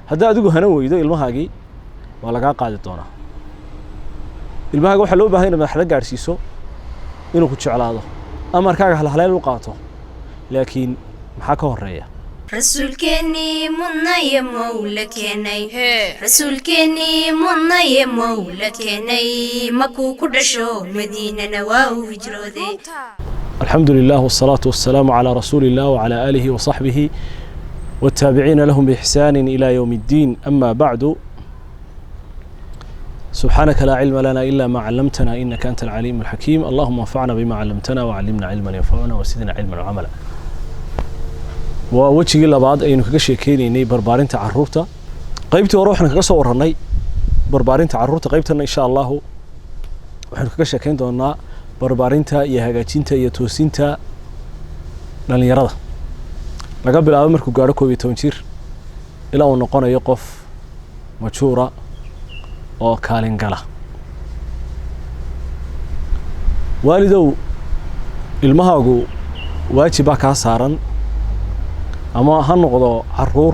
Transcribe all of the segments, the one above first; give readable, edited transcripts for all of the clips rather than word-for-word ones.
Haddaa adigu hanan weydo ilmahaagii, waa lagaa qaadi doonaa. Ilmahaaga waxaa loo bahay inaad madaxda gaadhsiiso inuu ku jeclaado, amarkaaga halhaleel u qaato, laakiin maxaa ka horeeya? Rasuulkeenii mudnaye mowla keenay, rasuulkeenii mudnaye mowla keenay, makuu ku dhasho Madiinana waa uu hijrooday. الحمد لله والصلاة والسلام على رسول الله وعلى آله وصحبه والتابعين لهم بإحسان إلى يوم الدين، أما بعد، سبحانك لا علم لنا إلا ما علمتنا إنك أنت العليم الحكيم، اللهم انفعنا بما علمتنا وعلمنا علما ينفعنا وزدنا علما وعملا. Waa wejigii labaad aynu kaga sheekeynaynay barbaarinta caruurta. Qaybtii hore waxaan kaga soo warranay barbaarinta caruurta. Qaybtana, insha Allahu, waxaynu kaga sheekeyn doonaa barbaarinta iyo hagaajinta iyo toosinta dhalinyarada, laga bilaabo markuu gaadho 11 jir ilaa uu noqonayo qof majuura oo kaalin gala. Waalidow, ilmahaagu waajib baa kaa saaran, ama ha noqdo caruur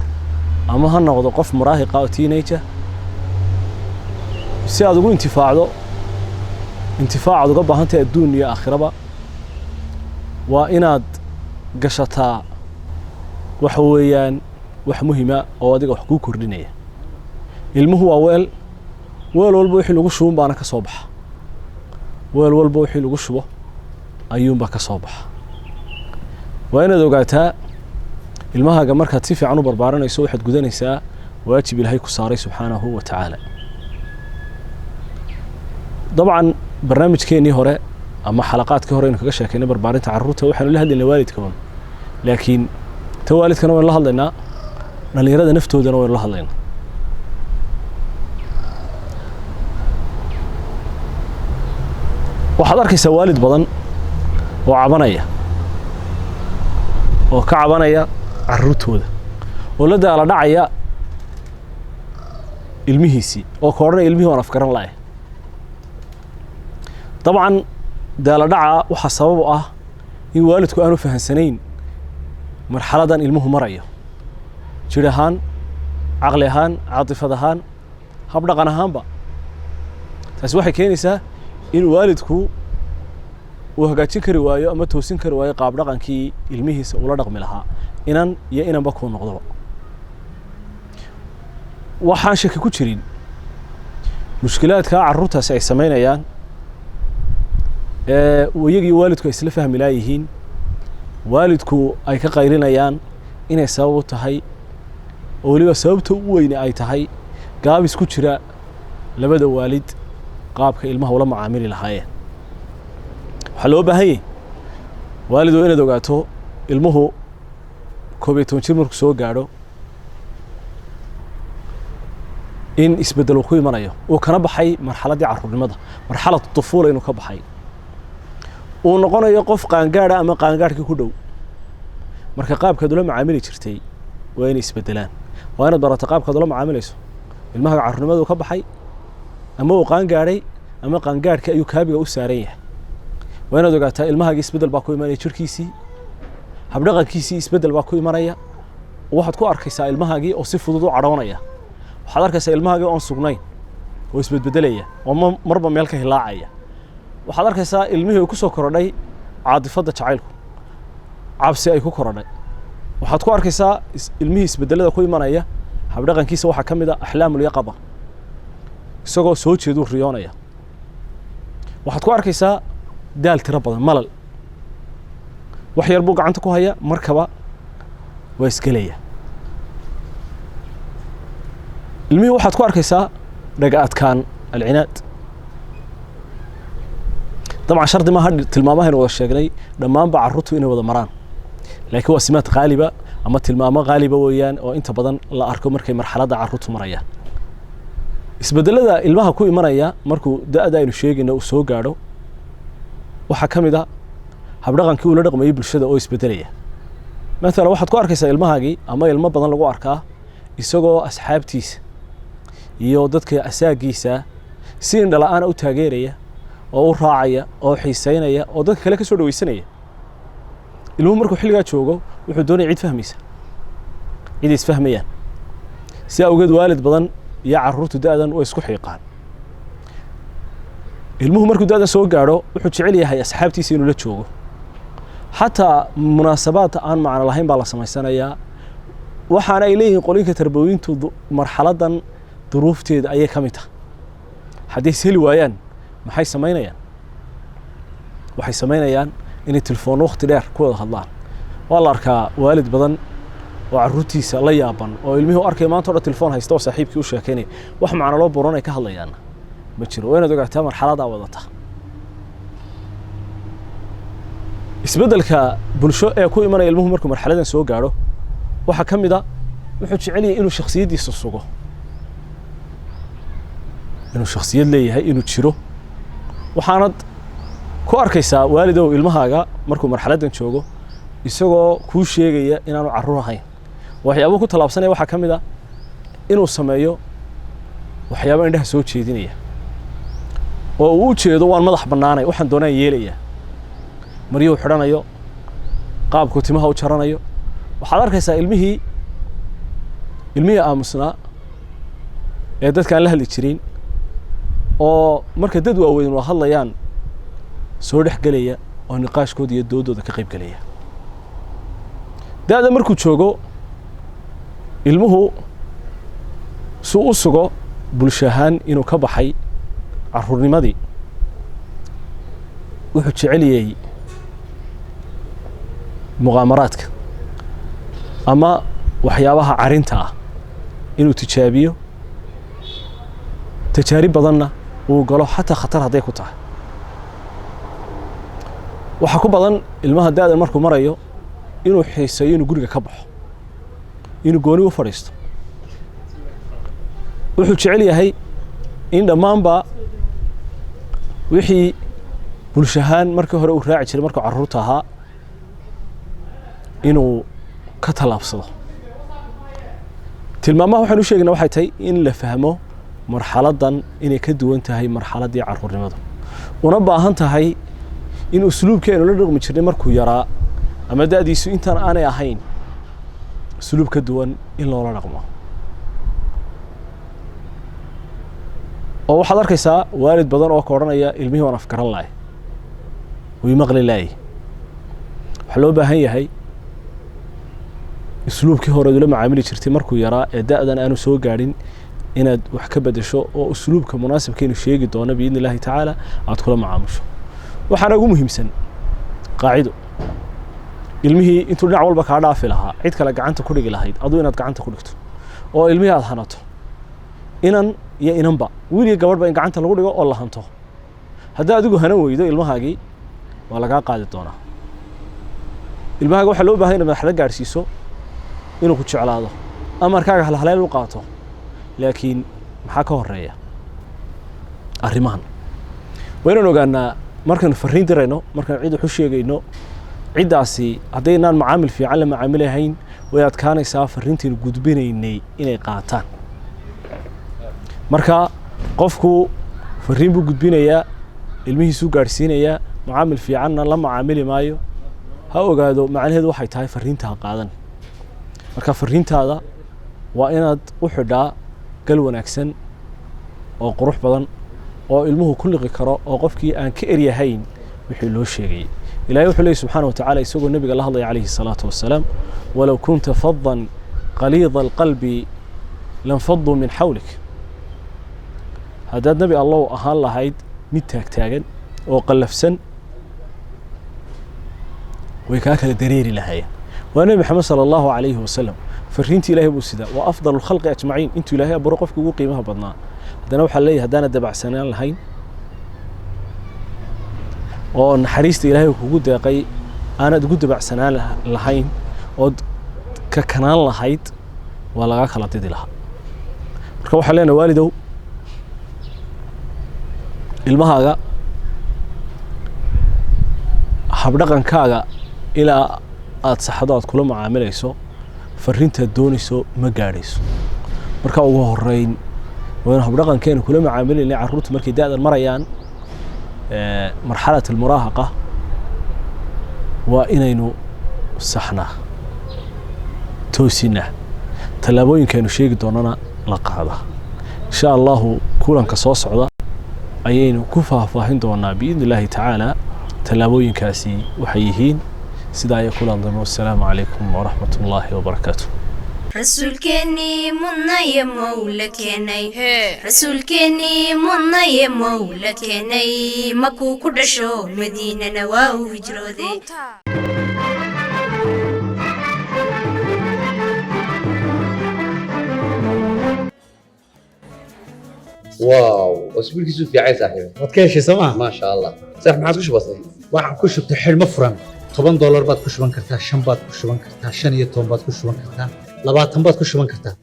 ama ha noqdo qof muraahiqa oo teenager. Si aad ugu intifaacdo intifaacaad uga baahantahay adduun iyo aakhiraba, waa inaad gashataa waxa weeyaan wax muhima oo adiga wax kuu kordhinaya. Ilmuhu waa weel, weel walba wixii lagu shubun baana ka soo baxa. Weel walba wixii lagu shubo ayuunbaa ka soo baxa. Waa inaad ogaataa ilmahaaga markaad si fiican u barbaaranayso, waxaad gudanaysaa waajib Ilaahay ku saaray subxaanahu wa tacaala. Dabcan, barnaamijkeennii hore ama xalaqaadkii hore aynu kaga sheekaynay barbaarinta carruurta, waxaanu la hadlaynaa waalidka un, laakiin ta waalidkana waynu la hadlaynaa, dhalinyarada naftoodana waynu la hadlaynaa. Waxaad arkaysaa waalid badan oo cabanaya, oo ka cabanaya carruurtooda, oo la daala dhacaya ilmihiisii, oo ka odhanaya ilmihii waan afgaran la'eh. Dabcan, daala dhaca waxaa sabab u ah in waalidku aanu fahansanayn marxaladan ilmuhu marayo, jir ahaan, caqli ahaan, caatifad ahaan, habdhaqan ahaanba. Taasi waxay keenaysaa in waalidku uu hagaajin kari waayo ama toosin kari waayo qaab dhaqankii ilmihiisa ula dhaqmi lahaa, inan iyo inanba kuu noqdoba. Waxaan shaki ku jirin mushkilaadka carruurtaasi ay samaynayaan ee iyagii waalidku ay isla fahmi laayihiin, waalidku ay ka qaylinayaan, inay sabab u tahay, oo weliba sababta u weyne ay tahay gaabis ku jira labada waalid qaabka ilmaha ula macaamili lahaayeen. Waxaa loo baahan yahy, waalidow, inaad ogaato ilmuhu 11 jir markuu soo gaadho in isbeddel uu ku imanayo, uu kana baxay marxaladdii carruurnimada, marxalatu tufuula inuu ka baxay, uu noqonayo qof qaangaadha ama qaangaadhkii ku dhow. Marka qaabkaad ula macaamili jirtay waa inay isbeddelaan. Waa inaad barato qaabkaad ula macaamilayso ilmaha carruurnimada uu ka baxay, ama uu qaangaadhay ama qaangaadhkii ayuu kaabiga u saaran yahay. Waa inaad ogaataa ilmahaagii isbeddel baa ku imanaya jirhkiisii, habdhaqankiisii isbeddel baa ku imanaya. Waxaad ku arkaysaa ilmahaagii oo si fudud u cadhoonaya. Waxaad arkaysaa ilmahaagii oon sugnayn oo isbedbedelaya oo marba meel ka hilaacaya. Waxaad arkaysaa ilmihii ay ku soo korodhay caatifadda jacaylku, cabsi ay ku korodhay. Waxaad ku arkaysaa ilmihii isbedelada ku imanaya habdhaqankiisa. Waxaa ka mid a axlaamulyaqada, isagoo soo jeeduu riyoonaya. Waxaad ku arkaysaa daal tiro badan, malal, wax yar buu gacanta ku haya markaba waa isgelaya ilmihii. Waxaad ku arkaysaa dhaga adkaan, alcinaad. Dabcan, shardi maaha tilmaamahaynu wada sheegnay dhammaanba carruurtu inay wada maraan, laakiin waa simaad qaaliba ama tilmaamo qaaliba weeyaan oo inta badan la arko markay marxaladda carruurtu marayaan. Isbedelada ilmaha ku imanaya markuu da'da aynu sheegayno uu soo gaadho waxaa ka mid a habdhaqankii uu la dhaqmayay bulshada oo isbedelaya. Mathalan, waxaad ku arkaysaa ilmahaagii ama ilmo badan lagu arkaa isagoo asxaabtiisa iyo dadka asaagiisa si indhala-aana u taageeraya oo u raacaya oo xiiseynaya oo dadka kale ka soo dhaweysanaya. Ilmuhu markuu xilligaa joogo wuxuu doonaya cid fahmaysa, cid isfahmayaan. Si awgeed waalid badan iyo carruurtu da'dan way isku xiiqaan. Ilmuhu markuu da'dan soo gaadho wuxuu jecel yahay asxaabtiisa inuu la joogo, xataa munaasabaadka aan macno lahayn baa la samaysanayaa. Waxaana ay leeyihiin qolinka tarbawiintu marxaladan duruufteeda ayay ka mid tahay. Hadday is heli waayaan maxay samaynayaan? Waxay samaynayaan inay telefoon waqti dheer ku wada hadlaan. Waa la arkaa waalid badan oo carruurtiisa la yaaban oo ilmihii u arkay maanta o dhan telefoon haysta oo saaxiibkii u sheekaynaya, wax macno loo buran ay ka hadlayaanna ma jiro. Waa inaad ogaataa marxaladaa wadata. Isbeddelka bulsho ee ku imanaya ilmuhu markuu marxaladan soo gaadho waxaa ka mid a wuxuu jecel yahay inuu shakhsiyaddiisa sugo, inuu shakhsiyad leeyahay, inuu jiro. Waxaanad ku arkaysaa waalidow ilmahaaga markuu marxaladdan joogo isagoo kuu sheegaya inaanu carruur ahayn. Waxyaabuu ku tallaabsanaya waxaa ka mid a inuu sameeyo waxyaaba indhaha soo jeedinaya oo uu u jeedo waan madax bannaanay, waxaan doonaan yeelayaa, maryuhu xidhanayo, qaabku timaha u jaranayo. Waxaad arkaysaa ilmihii aamusnaa ee dadkaan la hadli jirin oo marka dad waaweyn waa hadlayaan soo dhex gelaya oo niqaashkooda iyo doodooda ka qayb gelaya. Da'da markuu joogo ilmuhu suu u sugo bulsho ahaan inuu ka baxay carruurnimadii, wuxuu jeceliyey muqaamaraadka ama waxyaabaha carinta ah inuu tijaabiyo, tajaarib badanna uu galo xataa khatar hadday ku tahay. Waxaa ku badan ilmaha da'dan markuu marayo inuu xiiseeyo inuu guriga ka baxo, inuu gooni u fadhiisto. Wuxuu jecel yahay in dhammaanba wixii bulshahaan markii hore uu raaci jiray markuu carruurta ahaa inuu ka tallaabsado. Tilmaamaha waxaan u sheegaynaa waxay tahay in la fahmo marxaladdan inay ka duwan tahay marxaladdii carruurnimadu, una baahan tahay in usluubkii aynu la dhaqmi jirnay markuu yaraa ama da'diisu intaan aanay ahayn usluub ka duwan in loola dhaqmo. Oo waxaad arkaysaa waalid badan oo ka odhanaya ilmihii waan afgaran lahay, way maqli laayay. Waxaa loo baahan yahay usluubkii hore aad ula macaamili jirtay markuu yaraa ee da'dan aanu soo gaadhin inaad wax ka beddesho oo usluubka munaasibkaynu sheegi doono biidni illaahi tacaala aad kula macaamusho. Waxaana ugu muhiimsan qaacido, ilmihii intuu dhinac walba kaa dhaafi lahaa cid kale gacanta ku dhigi lahayd, aduu inaad gacanta ku dhigto oo ilmihii aad hanato, inan iyo inanba, wiil iyo gabadhba in gacanta lagu dhigo oo la hanto. Haddaa adigu hanan weydo ilmahaagii waa lagaa qaadi doonaa. Ilmahaaga waxaa loo bahay inaad marxalad gaadhsiiso inuu ku jeclaado, amarkaaga halhaleel u qaato. Laakiin maxaa ka horeeya arrimahan? Waa inaan ogaanaa markaanu farriin dirayno, markaan cid wax u sheegayno, ciddaasi haddaynaan macaamil fiican la macaamilahayn way adkaanaysaa farriintaynu gudbinaynay inay qaataan. Marka qofku farriin buu gudbinayaa, ilmihiisuu gaadhsiinayaa, macaamil fiicanna la macaamili maayo. Ha ogaado macnaheedu waxay tahay farriinta ha qaadan. Marka farriintaada waa inaad u xidhaa gal wanaagsan oo qurux badan oo ilmuhu ku liqi karo oo qofkii aan ka eryahayn wixii loo sheegayay. Ilaahay wuxuu leeyahy subxaana wa tacaala isagoo nebiga la hadlaya calayhi salaatu wasalaam, walow kunta fadan qaliida alqalbi lanfaduu min xawlik. Haddaad nebi allow ahaan lahayd mid taagtaagan oo qallafsan way kaa kala dareeri lahaayeen. Waa nebi Maxamed sala allahu calayhi wasalam, farriintii ilaahay buu sidaa, waa afdalu lkhalqi ajmaciin, intuu ilaahay aburo qofkii ugu qiimaha badnaa. Haddana waxaa leeyahay haddaana dabacsanaan lahayn oo naxariista ilaahay kugu deeqay aanaad ugu dabacsanaan lahayn ood ka kanaan lahayd waa lagaa kala didi lahaa. Marka waxaan leenahay waalidow ilmahaaga habdhaqankaaga ilaa aad saxdo aad kula macaamilayso farriintaad doonayso ma gaadhayso. Marka ugu horreyn waa in habdhaqankeenu kula macaamilayna carruurtu markay da'dan marayaan marxalat almuraahaqa waa inaynu saxnaa, toosinaa. Tallaabooyinkaynu sheegi doonana la qaadaa. Insha Allahu kulanka soo socda ayaynu ku faahfaahin doonaa biidni Illaahi tacaala tallaabooyinkaasi waxay yihiin. Sidaa iyo kulan dambe, wassalaamu calaykum waraxmat ullaahi wabarakaatu. Rasuulkeenii mudnaye mowla keenay, rasuulkeenii mudnaye mowla keenay, makuu ku dhasho Madiinana waa uu hijrooday. واو، اسبوع كيسو في عايز صاحبي. Waad ka heshay sooma? ما شاء الله، صح ما عادش بسيط. Waxaad ku shubtay xidhmo furan 10 doolar baad ku shuban kartaa, 5 baad ku shuban kartaa, 15 baad ku shuban kartaa, 20 baad ku shuban kartaa.